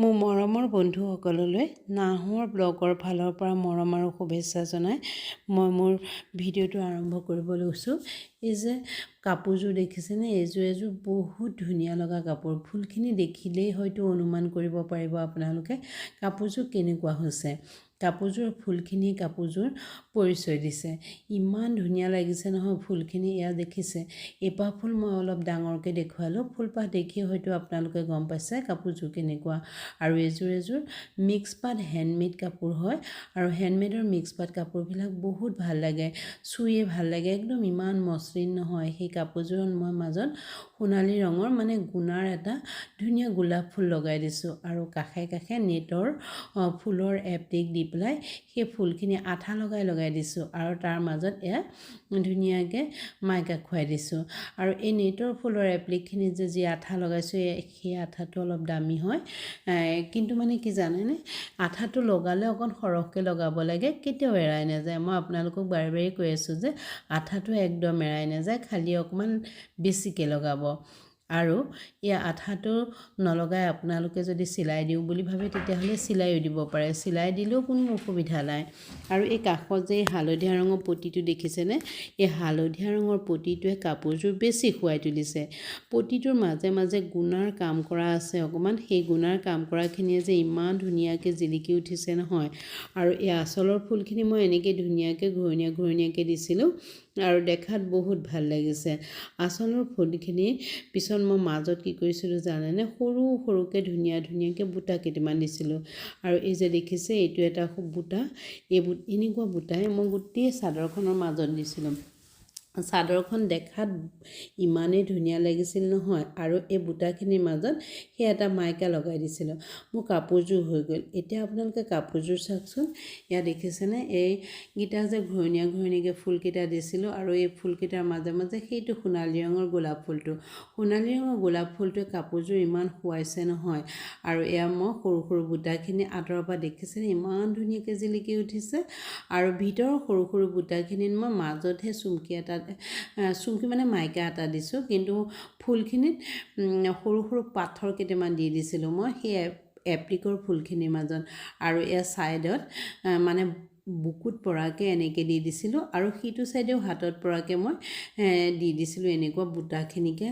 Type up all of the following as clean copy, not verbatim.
মোৰ মৰমৰ বন্ধুসকললৈ নাহৰ ব্লগৰ ফালৰ পৰা মৰম আৰু শুভেচ্ছা জনাই মই মোৰ ভিডিঅ'টো আৰম্ভ কৰিব লৈছোঁ। এই যে কাপোৰযোৰ দেখিছেনে? এইযোৰ এযোৰ বহুত ধুনীয়া লগা কাপোৰ। ফুলখিনি দেখিলেই হয়তো অনুমান কৰিব পাৰিব আপোনালোকে কাপোৰযোৰ কেনেকুৱা হৈছে। কাপোৰযোৰৰ ফুলখিনি কাপোৰযোৰ পৰিচয় দিছে। ইমান ধুনীয়া লাগিছে নহয় ফুলখিনি। এয়া দেখিছে, এইপাহ ফুল মই অলপ ডাঙৰকৈ দেখুৱালোঁ। ফুলপাহ দেখি হয়তো আপোনালোকে গম পাইছে কাপোৰযোৰ কেনেকুৱা। আৰু এইযোৰ এযোৰ মিক্স পাট হেণ্ডমেড কাপোৰ হয় আৰু হেণ্ডমেডৰ মিক্স পাট কাপোৰবিলাক বহুত ভাল লাগে, চুয়ে ভাল লাগে, একদম ইমান মসৃণ নহয়। সেই কাপোৰযোৰত মই মাজত সোণালী ৰঙৰ মানে গুণাৰ এটা ধুনীয়া গোলাপ ফুল লগাই দিছোঁ আৰু কাষে কাষে নেটৰ ফুলৰ এপ্লিক দি পেলাই সেই ফুলখিনি আঠা লগাই লগাই দিছোঁ আৰু তাৰ মাজত এয়া ধুনীয়াকৈ মাইকা খুৱাই দিছোঁ। আৰু এই নেটৰ ফুলৰ এপ্লিকখিনি যে যি আঠা লগাইছোঁ, সেই আঠাটো অলপ দামী হয়। কিন্তু মানে কি জানেনে, আঠাটো লগালে অকণ সৰহকৈ লগাব লাগে, কেতিয়াও এৰাই নাযায়। মই আপোনালোকক বাৰে বাৰে কৈ আছোঁ যে আঠাটো একদম এৰাই নাযায়, খালি অকণমান বেছিকৈ লগাব। আৰু এই আঠাটো নলগাই আপোনালোকে যদি চিলাই দিওঁ বুলি ভাবে, তেতিয়াহ'লে চিলাইও দিব পাৰে। চিলাই দিলেও কোনো অসুবিধা নাই। আৰু এই কাষত যে এই হালধীয়া ৰঙৰ পটিটো দেখিছেনে? এই হালধীয়া ৰঙৰ পটিটোৱে কাপোৰযোৰ বেছি শুৱাই তুলিছে। পটিটোৰ মাজে মাজে গুণাৰ কাম কৰা আছে অকণমান। সেই গুণাৰ কাম কৰাখিনিয়ে যে ইমান ধুনীয়াকৈ জিলিকি উঠিছে নহয়। আৰু এই আঁচলৰ ফুলখিনি মই এনেকৈ ধুনীয়াকৈ ঘূৰণীয়া ঘূৰণীয়াকৈ দিছিলোঁ আৰু দেখাত বহুত ভাল লাগিছে। আঁচলৰ ফুলখিনি পিছত মই মাজত কি কৰিছিলোঁ জানেনে? সৰু সৰুকৈ ধুনীয়া ধুনীয়াকৈ বুটা কেইটামান দিছিলোঁ। আৰু এই যে দেখিছে, এইটো এটা বুটা। এই এনেকুৱা বুটাই মই গোটেই চাদৰখনৰ মাজত দিছিলোঁ। চাদৰখন দেখাত ইমানেই ধুনীয়া লাগিছিল নহয়। আৰু এই বুটাখিনিৰ মাজত সেই এটা মাইকা লগাই দিছিলোঁ। মোৰ কাপোৰযোৰ হৈ গ'ল। এতিয়া আপোনালোকে কাপোৰযোৰ চাওকচোন। ইয়াত দেখিছেনে, এইকেইটা যে ঘূৰণীয়া ঘূৰণীয়াকৈ ফুলকেইটা দিছিলোঁ আৰু এই ফুলকেইটাৰ মাজে মাজে সেইটো সোণালী ৰঙৰ গোলাপ ফুলটো। সোণালী ৰঙৰ গোলাপ ফুলটোৱে কাপোৰযোৰ ইমান শুৱাইছে নহয়। আৰু এয়া মই সৰু সৰু বুটাখিনি আঁতৰৰ পৰা দেখিছেনে, ইমান ধুনীয়াকৈ জিলিকি উঠিছে। আৰু ভিতৰৰ সৰু সৰু বুটাখিনিত মই মাজতহে চুমকি এটা, চুমকি মানে মাইকা এটা দিছোঁ। কিন্তু ফুলখিনিত সৰু সৰু পাথৰ কেইটামান দি দিছিলোঁ মই সেই এপ্লিকৰ ফুলখিনিৰ মাজত। আৰু এয়া ছাইডত মানে বুকুত পৰাকৈ এনেকৈ দি দিছিলোঁ আৰু সিটো ছাইডেও হাতত পৰাকৈ মই দি দিছিলোঁ। এনেকুৱা বুটাখিনিকে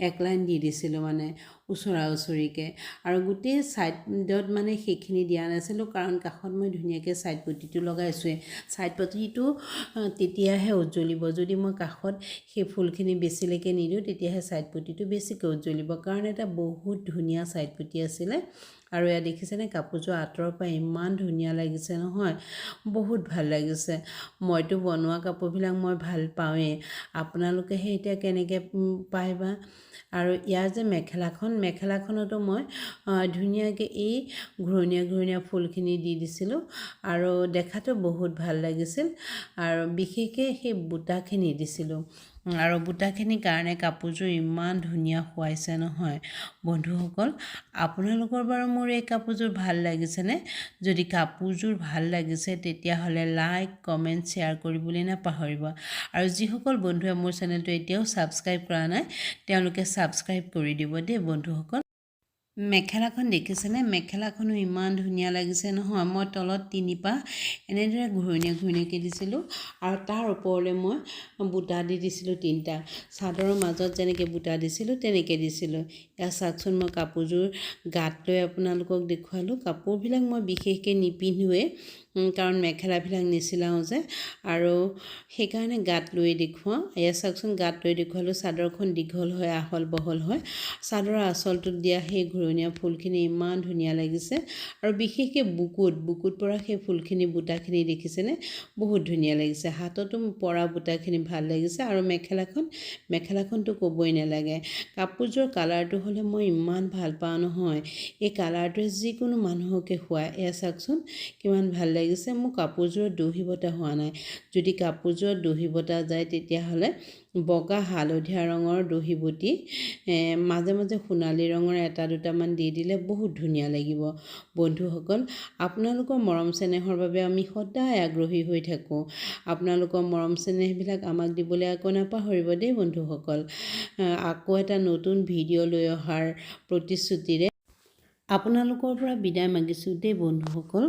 এক লাইন দি দিছিলোঁ, মানে ওচৰা ওচৰিকৈ। আৰু গোটেই ছাইডত মানে সেইখিনি দিয়া নাছিলোঁ, কাৰণ কাষত মই ধুনীয়াকৈ ছাইড পটিটো লগাইছোঁৱেই। ছাইড পটিটো তেতিয়াহে উজ্জ্বলিব যদি মই কাষত সেই ফুলখিনি বেছিলৈকে নিদিওঁ, তেতিয়াহে ছাইড পটিটো বেছিকৈ উজ্জ্বলিব, কাৰণ এটা বহুত ধুনীয়া ছাইড পটি আছিলে। আৰু এয়া দেখিছেনে, কাপোৰযোৰ আঁতৰৰ পৰা ইমান ধুনীয়া লাগিছে নহয়, বহুত ভাল লাগিছে। মইতো বনোৱা কাপোৰবিলাক মই ভাল পাওঁৱেই, আপোনালোকেহে এতিয়া কেনেকৈ পায় বা। আৰু ইয়াৰ যে মেখেলাখন, মেখেলাখনতো মই ধুনীয়াকৈ এই ঘূৰণীয়া ঘূৰণীয়া ফুলখিনি দি দিছিলোঁ আৰু দেখাতো বহুত ভাল লাগিছিল। আৰু বিশেষকৈ সেই বুটাখিনি দিছিলোঁ আৰু বুটাখিনিৰ কাৰণে কাপোৰযোৰ ইমান ধুনীয়া শুৱাইছে নহয়। বন্ধুসকল, আপোনালোকৰ বাৰু মোৰ এই কাপোৰযোৰ ভাল লাগিছেনে? যদি কাপোৰযোৰ ভাল লাগিছে, তেতিয়াহ'লে লাইক, কমেণ্ট, শ্বেয়াৰ কৰিবলৈ নাপাহৰিব। আৰু যিসকল বন্ধুৱে মোৰ চেনেলটো এতিয়াও ছাবস্ক্ৰাইব কৰা নাই, তেওঁলোকে ছাবস্ক্ৰাইব কৰি দিব দেই বন্ধুসকল। মেখেলাখন দেখিছেনে? মেখেলাখনো ইমান ধুনীয়া লাগিছে নহয়। মই তলত তিনিপাহ এনেদৰে ঘূৰণীয়া ঘূৰণীয়াকৈ দিছিলোঁ আৰু তাৰ ওপৰলৈ মই বুটা দি দিছিলোঁ তিনিটা। চাদৰৰ মাজত যেনেকৈ বুটা দিছিলোঁ, তেনেকৈ দিছিলোঁ। এয়া চাওকচোন, মই কাপোৰযোৰ গাত লৈ আপোনালোকক দেখুৱালোঁ। কাপোৰবিলাক মই বিশেষকৈ নিপিন্ধোৱেই, কাৰণ মেখেলাবিলাক নিচিলাওঁ যে আৰু সেইকাৰণে গাত লৈ দেখুৱাওঁ। এয়া চাওকচোন, গাত লৈ দেখুৱালোঁ। চাদৰখন দীঘল হয়, আহল বহল হয়। চাদৰৰ আঁচলটোত দিয়া সেই ঘূৰণীয়া ফুলখিনি ইমান ধুনীয়া লাগিছে আৰু বিশেষকৈ বুকুত পৰা সেই ফুলখিনি, বুটাখিনি দেখিছেনে? বহুত ধুনীয়া লাগিছে। হাততো পৰা বুটাখিনি ভাল লাগিছে। আৰু মেখেলাখনতো ক'বই নালাগে। কাপোৰযোৰ কালাৰটো হ'লে মই ইমান ভাল পাওঁ নহয়, এই কালাৰটোৱে যিকোনো মানুহকে শুৱায়। এয়া চাওকচোন, কিমান ভাল লাগিছে। মোৰ কাপোৰযোৰত দহি বতা হোৱা নাই। যদি কাপোৰযোৰত দহি বতা যায়, তেতিয়াহ'লে বগা হালধীয়া ৰঙৰ দহি বটি মাজে মাজে সোণালী ৰঙৰ এটা দুটামান দি দিলে বহুত ধুনীয়া লাগিব। বন্ধুসকল, আপোনালোকৰ মৰম চেনেহৰ বাবে আমি সদায় আগ্ৰহী হৈ থাকোঁ। আপোনালোকৰ মৰম চেনেহবিলাক আমাক দিবলৈ আকৌ নাপাহৰিব দেই বন্ধুসকল। আকৌ এটা নতুন ভিডিঅ' লৈ অহাৰ প্ৰতিশ্ৰুতিৰে আপোনালোকৰ পৰা বিদায় মাগিছোঁ দেই বন্ধুসকল।